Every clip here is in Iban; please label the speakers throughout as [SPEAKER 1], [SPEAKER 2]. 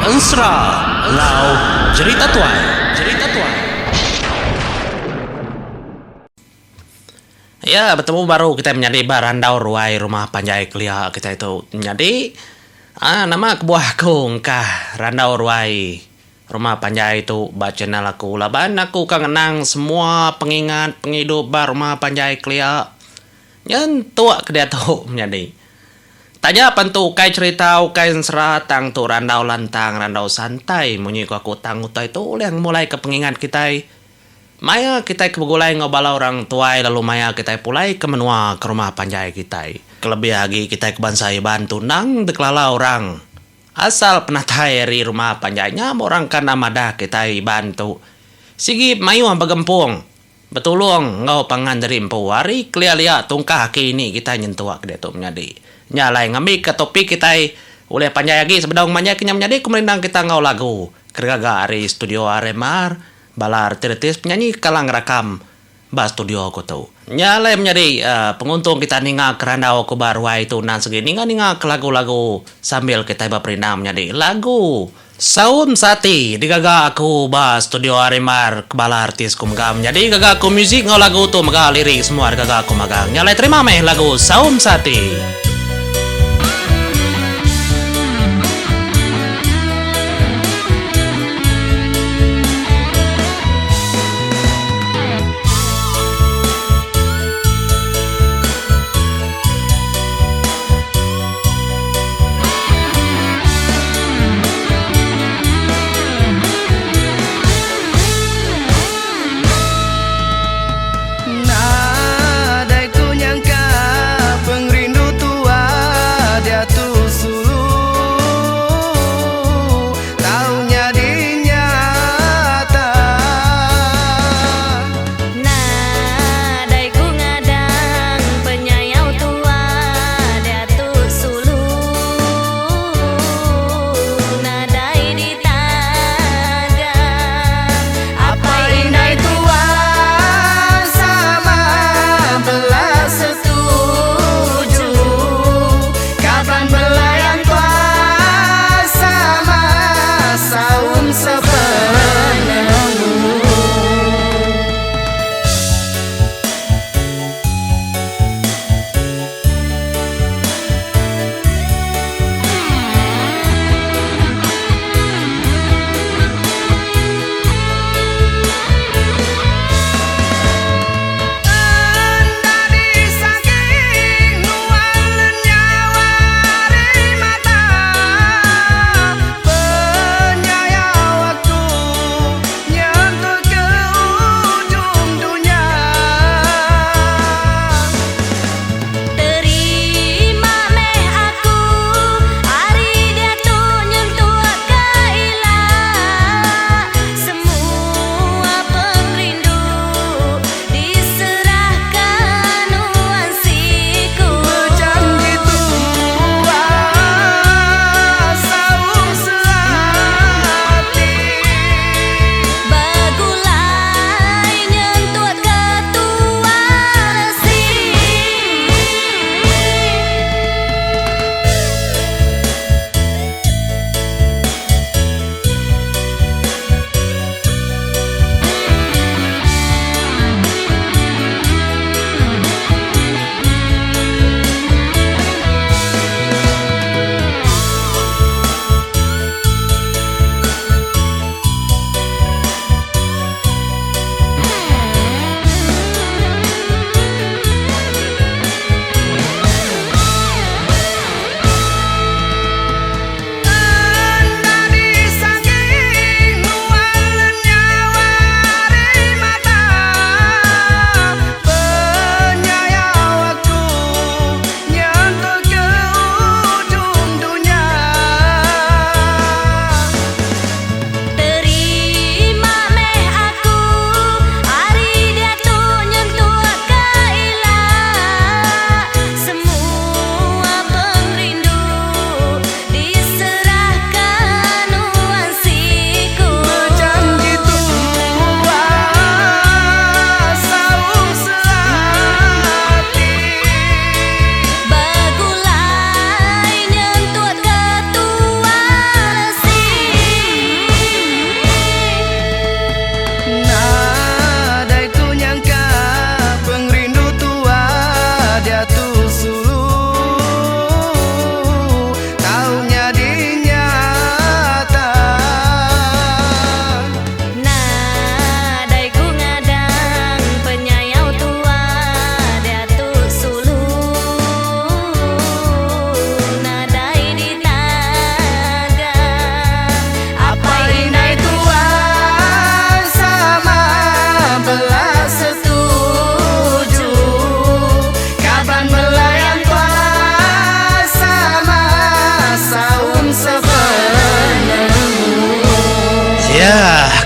[SPEAKER 1] Ensera enggau Jerita Tuai. Jerita Tuai. Iya betemu baru kitai menyadi ba randau ruai rumah panjai kelia kitai tu menyadi aaa nama kebuah aku engkah randau ruai rumah panjai tu ba channel aku laban aku ka ngenang semua pengingat pengidup ba rumah panjai kelia nyentuk ke diatu menyadi. Taja pan tu ukai cherita ukai ensera tang tu randau lantang randau santai munyi ku aku tang utai tu ulih ngemulaika pengingat kitai maya kitai ke begulai enggau bala orang tuai lalu maya kitai pulai ke menua ke rumah panjai kitai. Kelebih agi kitai ke bansa Iban tu endang dikelala orang asal penatai ari rumah panjai nya ba orang ke enda madah kitai Iban tu sigi mayuh begempung Betulung enggau pangan diri empu ari kelia lia tungkah aki ini kitai nyentuk ke diatu menyadi. Nya alai ngambika topik kitai ulih panjai agi sebedau ngemanjaika nya menyadi ku merindang kita enggau lagu ke digaga ari studio RMR bala artis-artis penyanyi ke kala ngerakam ba studio ku tu. Nya alai menyadi penguntung kita ninga ke randau ku ba ruai tu endang segi ninga-ninga ke lagu-lagu sambil kitai beperindang menyadi lagu Saum Sati digaga aku ba studio Arimar ke bala artis ku mega menyadi gaga aku muzik enggau lagu tu mega lirik semua digaga aku magang nya alai terima meh lagu Saum Sati.
[SPEAKER 2] Nadai ku nyangka pengerindu tua.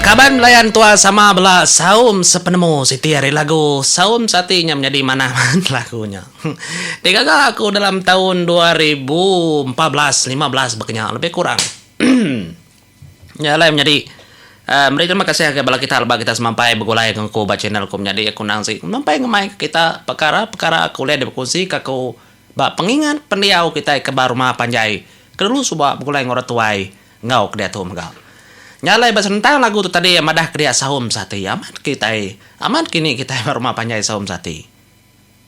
[SPEAKER 1] Kaban belayan tua sama bela saum sepenemu siti ari lagu Saum Sati nya menyadi manah man lagu nya. Digaga aku dalam taun 2014 15 baka nya lebih kurang. Nya alai menyadi uhh meri terima kasih ngagai bala kita lebuh kita semampai begulai enggau aku ba channel aku menyadi aku endang sigi semampai ngemai ke kita pekara pekara ke ulih dibekongsi ke aku ba pengingat pendiau kitai ke ba rumah panjai ke dulu suba begulai enggau orang tuai enggau ke diatu mega. Nya alai ba senentang lagu tu tadi madah ke dia saum sati amat kitai amat kini kitai ba rumah panjai saum sati.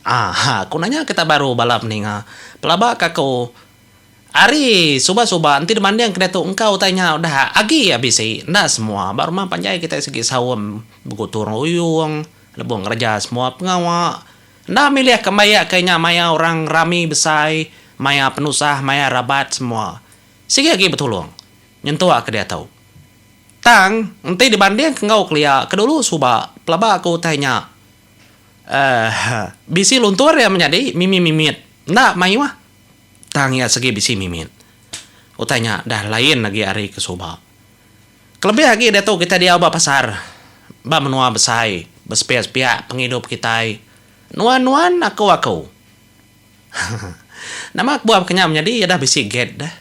[SPEAKER 1] Aha ku nanya kita baru bala peninga pelaba ka aku Ari suba-suba enti dibanding ke diatu engka utai nya udah agi iya bisi enda semua ba rumah panjai kitai sigi saum begutung ruyung lebuh ngereja semua pengawa enda milih ke maya ke nya maya orang rami besai maya penusah maya rabat semua sigi agi betulung nyentuk ke diatu. Tang enti dibanding ke enggau kelia ke dulu suba pelaba aku utai nya uhh bisi luntur iya menyadi mimit-mimit enda mayuh. Tang iya segi bisi mimit. Utai nya dah lain agi ari ke suba. Kelebih agi diatu kitai diau ba pasar, ba menua besai, besepiak-sepiak pengidup kitai. Nuan-nuan, aku-aku. Nama kebuah baka nya menyadi iya dah bisi gate dah.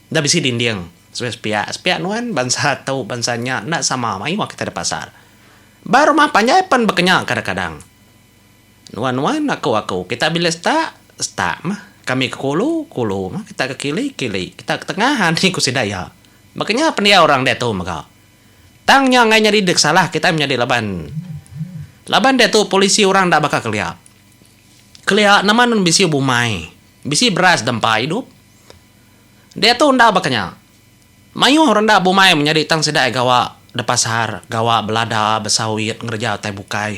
[SPEAKER 1] Dah bisi dinding sepiak-sepiak. Sepiak nuan bansa tu bansa nya enda sama mayuh kitai da pasar. Ba rumah panjai pen baka nya kadang-kadang. Nuan nuan aku aku kita bila setak setak mah kami ke kulu kulu mah kita ke kili kili kita ke tengah ani ku sida iya. Baka nya pendiau orang diatu mega. Tang nya enggai nyadi dek salah kitai menyadi laban laban diatu polisi orang enda baka kelia. Kelia nama nun bisi bumai bisi beras dempa idup. Diatu enda baka nya. Mayuh orang enda bumai menyadi tang sida iya gawa da pasar gawa belada besawit ngereja utai bukai.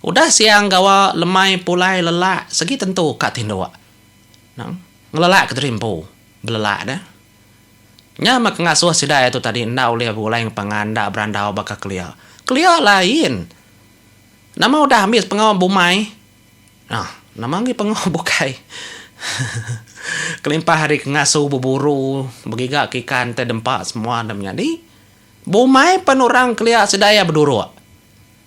[SPEAKER 1] Udah siang gawa lemai pulai lelak segi tentu ka tinduk. Nang ngelelak kediri empu belelak deh. Nya meh ke ngasuh sida iya tu tadi enda ulih begulai enggau pangan enda berandau baka kelia. Kelia lain. Nama udah ambis pengawa bumai. Nah nama agi pengawa bukai. Kelimpah ari ke ngasu beburu begiga ke ikan tai dempa semua enda menyadi. Bumai pen orang kelia sida iya beduruk.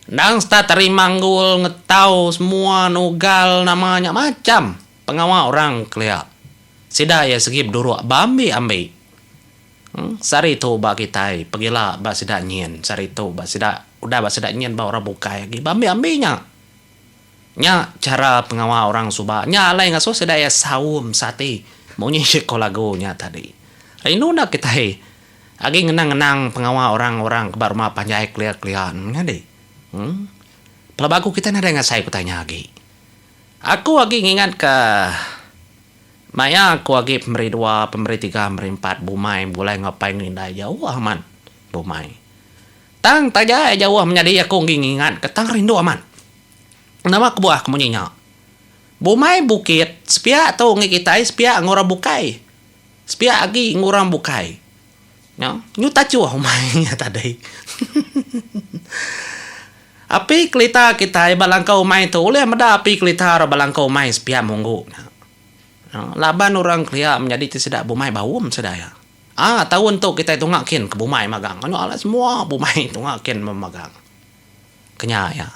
[SPEAKER 1] Endang start ari manggul, ngetau, semua nugal nama nya macham pengawa orang kelia. Sida iya segi beduruk beambi-ambi. Sehari tu ba kitai pegila ba sida nyin, sehari tu ba sida udah ba sida nyin ba orang bukai agi beambi-ambi nya. Nya chara pengawa orang suba. Nya alai ngasuh sida iya saum sati munyi ko lagu nya tadi. Rindu enda kitai Agi ngenang-ngenang pengawa orang-orang ke ba rumah panjai kelia-kelia ne menyadi. Em. Pelaba aku kitai nadai ngasai utai nya agi. Aku agi ngingatka maya aku agi pemeri dua, pemeri tiga, pemeri empat bumai begulai enggau apai enggau indai jauh amat bumai. Tang taja iya jauh menyadi aku agi ngingatka tang rindu amat. Nama kebuah ke munyi nya? Bumai bukit sepiak tu enggi kitai sepiak enggau orang bukai. Sepiak agi enggau orang bukai. Nya, nyu tachuh umai nya tadi. Api kelita kitai ba langkau umai tu ulih meda api kelita ba langkau umai sepiak munggu nya. Laban orang kelia menyadi ti sida bumai baum sida iya. Aa taun tu kitai tunga kin ke bumai magang. Anu alai semua bumai tunga kin memagang. Kenya iya.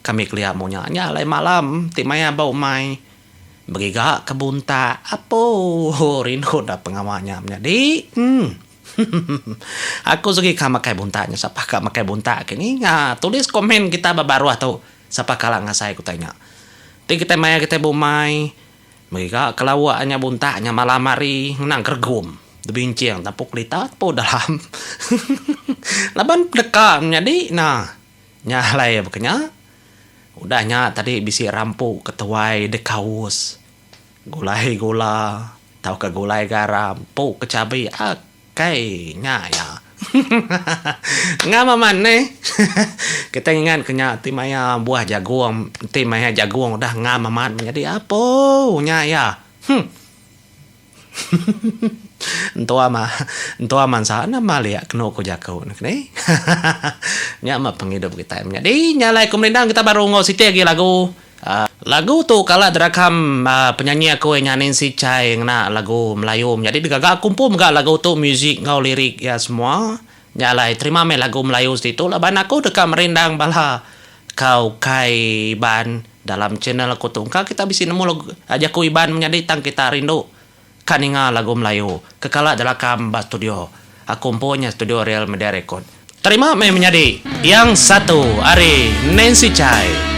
[SPEAKER 1] Kami kelia munya nya alai malam ti maya ba umai begiga ke buntak apo rindu da pengawa nya menyadi uhh aku segi ka makai buntak nya sapa ka makai buntak kini nya tulis komen kita ba baruh tu sapa kala ngasai ku utai nya ti kitai maya kitai bumai begiga ke lauk nya buntak nya malam hari ngenang keregum debinching tapu kelita tapu dalam laban deka menyadi nah. Nya alai baka nya, udah nya tadi bisi rampu ketuai dekaus gulai gula tauka gulai garam empu ke chabi akai nya iya. Ngam amat neh. Kitai ngingat ke nya ti maya buah jagung ti maya jagung udah ngam amat menyadi apo nya iya. Huh. Entua ma entua mansa enda malik kenu ku jaku ne keni. Nya mah pengidup kitai menyadi nya alai ku merindang kita baru enggau siti agi lagu. Lagu tu kala dirakam penyanyi aku iya nya Nancy Chai ngena lagu Melayu menyadi digaga aku empu mega lagu tu muzik enggau lirik iya semua. Nya alai terima meh lagu Melayu seditu laban aku deka merindang bala ka ukai Iban dalam channel aku tu. Engka kita bisi nemu lagu jaku Iban menyadi tang kita rindu ka ninga lagu Melayu ke kala dirakam ba studio aku empu nya studio Real Media Record. Terima meh menyadi yang satu ari Nancy Chai.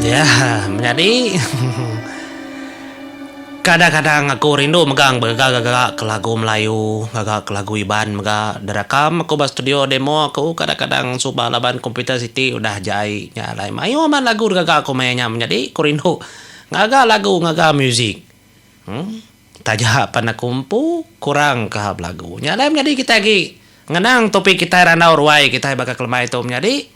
[SPEAKER 1] Ya, menyadi. Kadang-kadang aku rindu mega begaga-gaga ke lagu Melayu, gaga ke lagu Iban mega. Dirakam aku ba studio demo aku kadang-kadang suba laban komputer siti udah jai nya alai mayuh amat lagu digaga aku maya nya menyadi ku rindu ngaga lagu ngaga muzik. Em taja pan aku empu kurang ka belagu. Nya alai menyadi kitai agi ngenang topik kitai randau ruai kitai baka kelembai tu menyadi.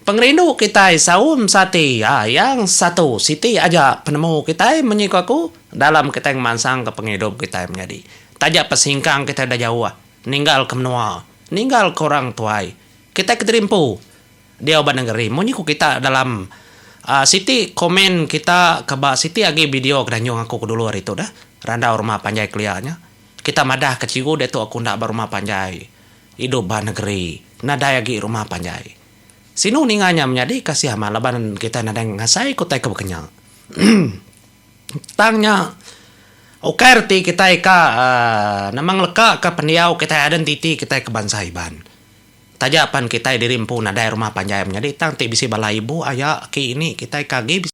[SPEAKER 1] Pengerindu kitai saum sati iya yang satu siti aja penemu kitai munyi ku aku dalam kitai ngemansangka pengidup kitai menyadi. Taja pesingkang kitai udah jauh ninggalka menua, ninggalka orang tuai kitai kediri empu diau ba nengeri munyi ku kita dalam aaa siti komen kita ke ba siti agi video ke danjung aku ke dulu hari tu dah randau rumah panjai kelia nya kita madahka chigu diatu aku enda ba rumah panjai. Idup ba negeri, nadai agi rumah panjai. Sinu ninga nya menyadi kasih amat laban kitai nadai ngasai ke utai ke baka nya. Tang nya ukai reti kitai ka uhh nama ngeleka ka pendiau kitai identiti kitai ke bansa Iban. Taja pan kitai diri empu nadai rumah panjai menyadi tang ti bisi bala ibu aya aki ini kitai ke agi bisi.